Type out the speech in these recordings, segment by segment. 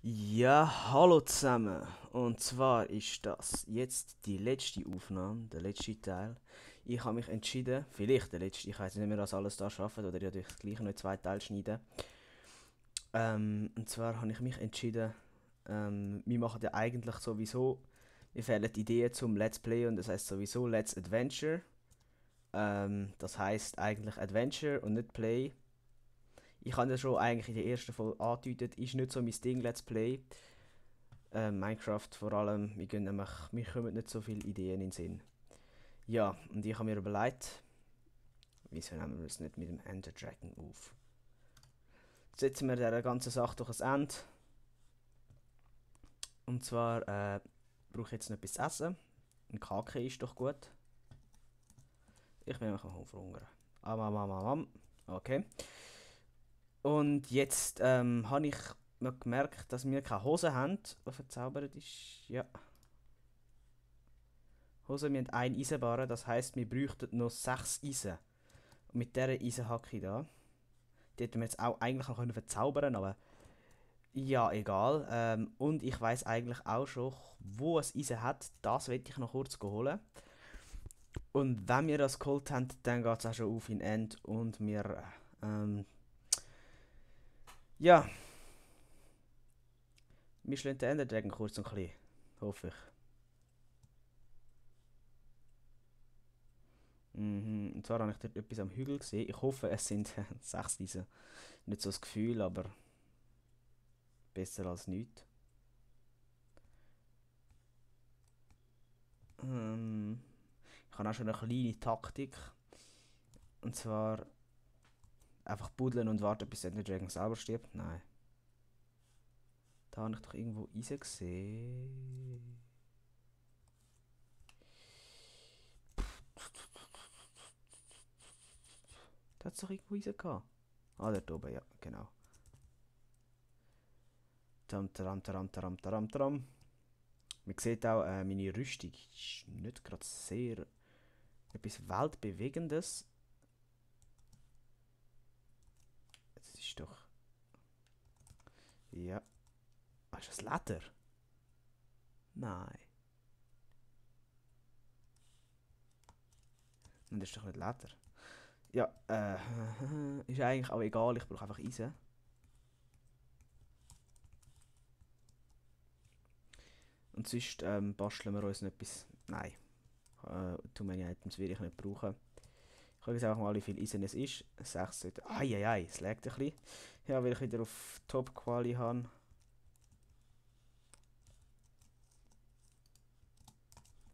Ja, hallo zusammen. Und zwar ist das jetzt die letzte Aufnahme, der letzte Teil. Ich habe mich entschieden, vielleicht der letzte, ich weiß nicht mehr, was alles da schaffen oder ja, durch gleich noch zwei Teile schneiden. Und zwar habe ich mich entschieden, wir machen ja eigentlich sowieso, wir fehlen die Ideen zum Let's Play und das heißt sowieso Let's Adventure. Das heißt eigentlich Adventure und nicht Play. Ich habe ja schon eigentlich in der ersten Folge angedeutet, ist nicht so mein Ding Let's Play. Minecraft vor allem, mir kommen nicht so viele Ideen in den Sinn. Ja, und ich habe mir überlegt, wieso nehmen wir es nicht mit dem Ender Dragon auf? Setzen wir der ganzen Sache durch ein Ende. Und zwar brauche ich jetzt noch etwas zu essen. Ein Kake ist doch gut. Ich bin einfach am Verhungern. Okay. Und jetzt habe ich noch gemerkt, dass wir keine Hose haben, die verzaubert ist. Ja. Hose, wir haben eine Eisenbarre, das heisst, wir bräuchten noch 6 Eisen. Und mit dieser Eisenhacke da, die hätten wir jetzt auch eigentlich noch können verzaubern, aber ja, egal. Und ich weiß eigentlich auch schon, wo es Eisen hat. Das werde ich noch kurz holen. Und wenn wir das geholt haben, dann geht es auch schon auf in End und wir, ja, wir schlagen den Ender Dragon kurz ein bisschen, hoffe ich. Und zwar habe ich dort etwas am Hügel gesehen. Ich hoffe, es sind 6 Eisen. Nicht so das Gefühl, aber besser als nichts. Ich habe auch schon eine kleine Taktik. Und zwar einfach buddeln und warten, bis der Dragon selber stirbt. Nein. Da habe ich doch irgendwo Eisen gesehen. Da hat es doch irgendwo Eisen gehabt. Ah, dort oben, ja, genau. Tam, taram, taram, taram, taram, taram. Man sieht auch, meine Rüstung ist nicht gerade sehr etwas Weltbewegendes. Das ist doch. Ja. Ah, ist das Leder? Nein. Nein, das ist doch nicht Leder. Ja, ist eigentlich auch egal, ich brauche einfach Eisen. Und sonst basteln wir uns noch etwas. Nein, too many Items will ich nicht brauchen. Ich schaue jetzt einfach mal, wie viel Eisen es ist. 6 sollte. Eieiei, es lag ein bisschen. Ja, weil ich wieder auf Top Quali habe.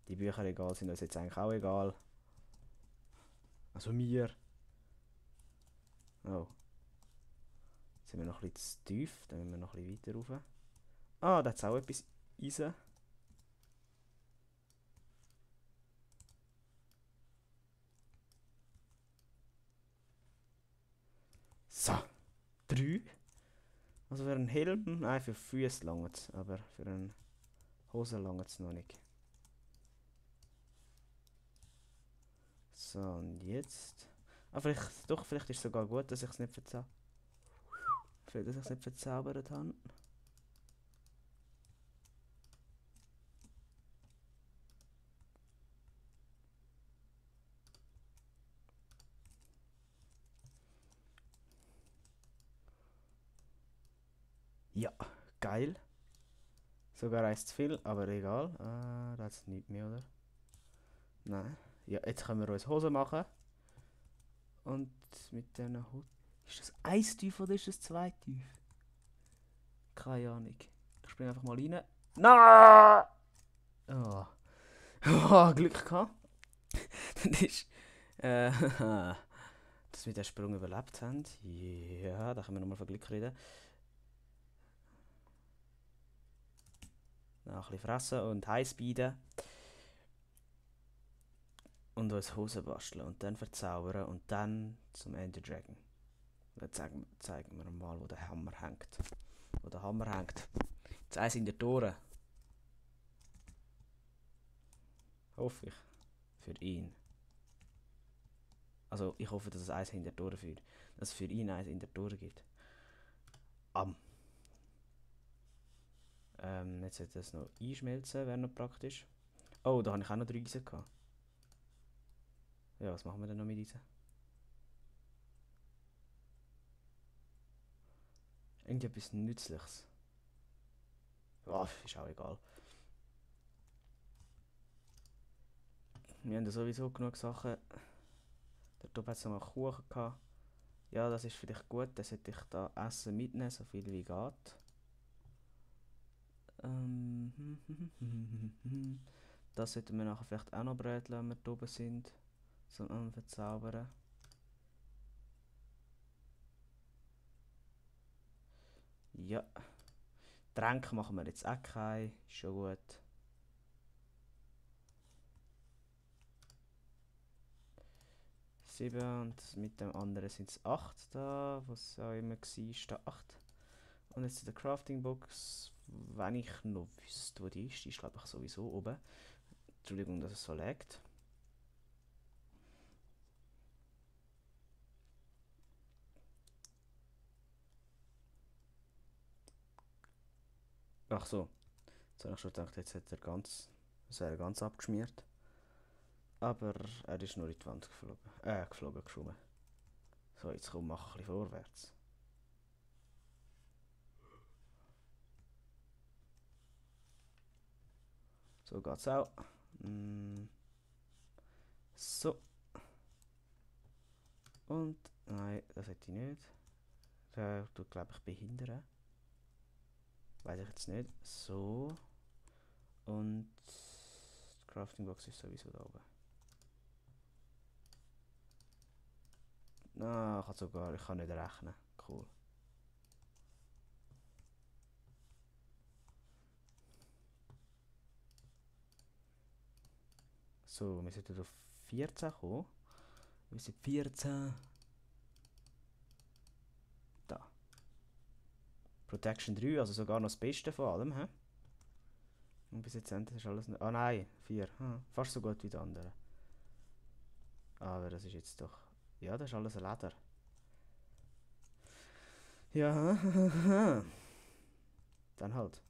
Die Bücher egal sind uns jetzt eigentlich auch egal. Also mir. Oh, jetzt sind wir noch ein bisschen zu tief. Dann müssen wir noch ein bisschen weiter rauf. Ah, da hat es auch etwas Eisen. So, 3. Also für einen Helm, nein, für Füße langt es, aber für eine Hose langt es noch nicht. So, und jetzt. Ah, vielleicht, doch, vielleicht ist es sogar gut, dass ich es nicht verzaubert habe. Ja, geil. Sogar eins zu viel, aber egal. Da hat es nichts mehr, oder? Nein. Ja, jetzt können wir uns Hose machen. Und mit diesen Hut. Ist das 1 tief oder ist das 2 tief? Keine Ahnung. Ich springe einfach mal rein. Nein! Oh. Oh, Glück gehabt. Dann ist. Äh, dass wir den Sprung überlebt haben. Ja, da können wir nochmal von Glück reden. Noch ein bisschen fressen und highspeeden. Und uns Hosen basteln und dann verzaubern und dann zum Ender Dragon. Dann zeigen wir mal, wo der Hammer hängt. Wo der Hammer hängt. Jetzt eins in der Tore. Hoffe ich. Für ihn. Also ich hoffe, dass es eins in der Tore führt. Dass es für ihn eins in der Tore gibt. Am. Jetzt sollte das noch einschmelzen, wäre noch praktisch. Oh, da habe ich auch noch 3 Eisen gehabt. Ja, was machen wir denn noch mit Eisen? Irgendetwas Nützliches. Oh, ist auch egal. Wir haben ja sowieso genug Sachen. Der Top hat noch mal Kuchen gehabt. Ja, das ist vielleicht gut. Dann sollte ich da Essen mitnehmen, so viel wie geht. Das sollten wir nachher vielleicht auch noch bröteln, wenn wir da oben sind. So am Verzaubern. Ja. Tränke machen wir jetzt auch keine. Ist schon gut. Sieben und mit dem anderen sind es 8 da, was auch immer war, steht 8. Und jetzt in der Crafting Box, wenn ich noch wüsste, wo die ist glaube ich sowieso oben. Entschuldigung, dass es so laggt. Ach so, jetzt habe ich schon gedacht, jetzt hat er es wäre ganz abgeschmiert. Aber er ist nur in die Wand geflogen, geschoben. So, jetzt komm, mach ein bisschen vorwärts. So geht's auch. So. Und, nein, das hätte ich nicht. Der tut, glaube ich, behindern. Weiß ich jetzt nicht. So. Und die Crafting Box ist sowieso da oben. Ah, ich kann nicht rechnen. Cool. So, wir sollten auf 14 kommen. Wir sind 14. Da. Protection 3, also sogar noch das Beste von allem, hä? Und bis jetzt ist alles noch. Ah nein, 4. Fast so gut wie die anderen. Aber das ist jetzt doch. Ja, das ist alles ein Leder. Ja, dann halt.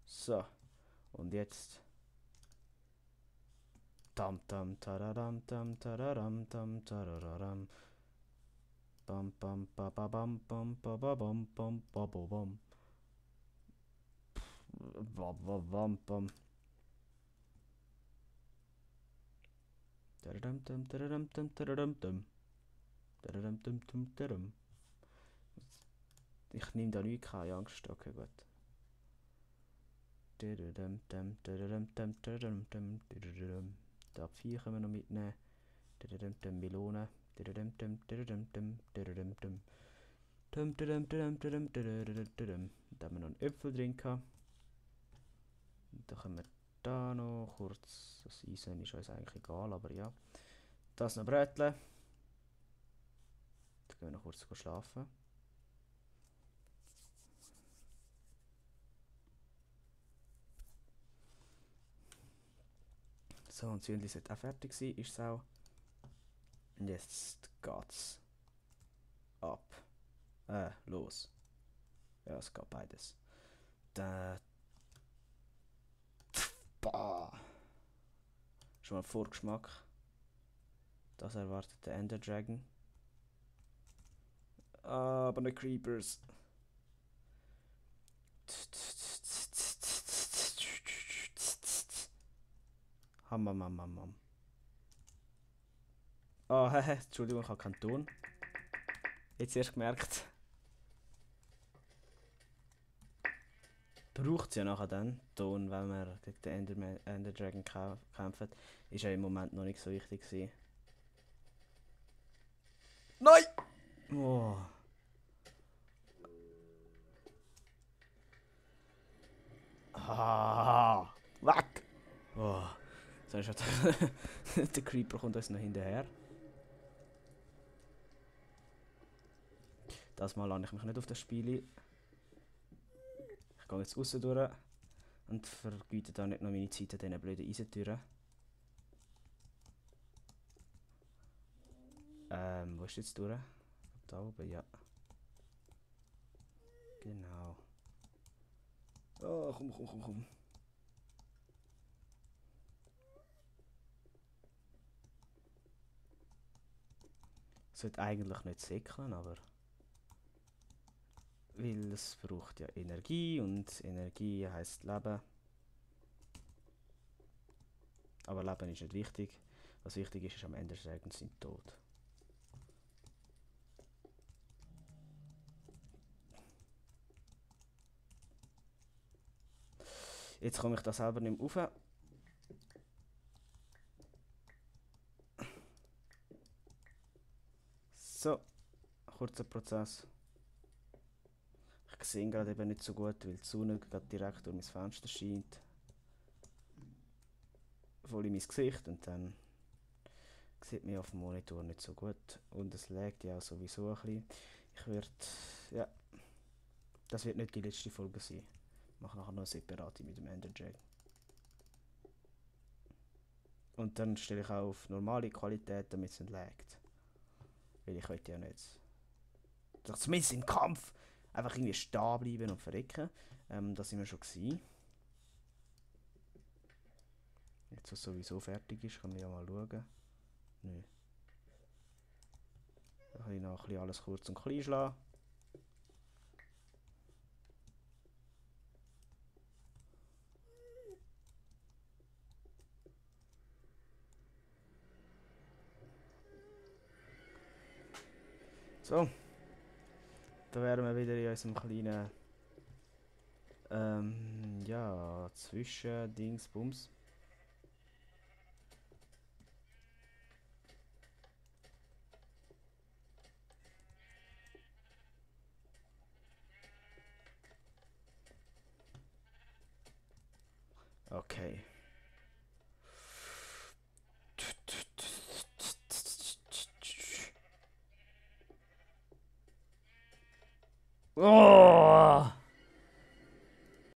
So. Und jetzt. Tam tam tararam tam tararam tam tararam. Bam bam ba ba bam bam ba ba bam bam ba ba bam. Bam bam bam bam. Tararam tam tararam tam tararam tam. Tararam tam tam taram. Ich nehme da nichts, keine Angst. Okay, gut. Da 4 können wir noch mitnehmen. Melone. Da haben wir noch einen Äpfel drin gehabt. Da können wir da noch kurz. Das Eisen ist uns eigentlich egal, aber ja. Das noch Brötchen. Dann gehen wir noch kurz schlafen. So, und das Zündli sollte auch fertig sein, ist es auch. Und jetzt geht's ab. Los. Ja, es geht beides. Da. Bah. Schon mal Vorgeschmack. Das erwartet der Ender Dragon. Aber nicht Creepers. Hammam. Oh, Entschuldigung, ich habe keinen Ton. Jetzt erst gemerkt. Braucht es ja nachher dann Ton, wenn wir gegen den Ender Dragon kämpfen. Ist ja im Moment noch nicht so wichtig gewesen. Nein! Oh. Ah, weg! Oh. So ist der Creeper kommt uns noch hinterher. Das Mal lade ich mich nicht auf das Spiel. Ich gehe jetzt raus durch und vergeude da nicht noch meine Zeit an diesen blöden Eisentüren. Wo ist jetzt durch? Da oben, ja. Genau. Oh, komm, komm, komm, komm. Sollte eigentlich nicht säckeln, aber... Weil es braucht ja Energie und Energie heisst Leben. Aber Leben ist nicht wichtig. Was wichtig ist, ist am Ende des Tages sind tot. Jetzt komme ich da selber nicht mehr rauf. So, kurzer Prozess. Ich sehe gerade eben nicht so gut, weil die Sonne gerade direkt durch mein Fenster scheint. Voll in mein Gesicht und dann sieht man auf dem Monitor nicht so gut. Und es laggt ja auch sowieso ein bisschen. Ich werde, ja, das wird nicht die letzte Folge sein. Ich mache nachher noch eine separate mit dem Enderjack. Und dann stelle ich auch auf normale Qualität, damit es nicht laggt. Weil ich möchte ja nicht, doch zumindest im Kampf, einfach irgendwie stehen bleiben und verrecken. Das sind wir schon gewesen. Jetzt, was sowieso fertig ist, können wir ja mal schauen. Nö. Da kann ich noch ein bisschen alles kurz und klein schlagen. So, da wären wir wieder in unserem kleinen, ja, Zwischendingsbums. Okay. Oh!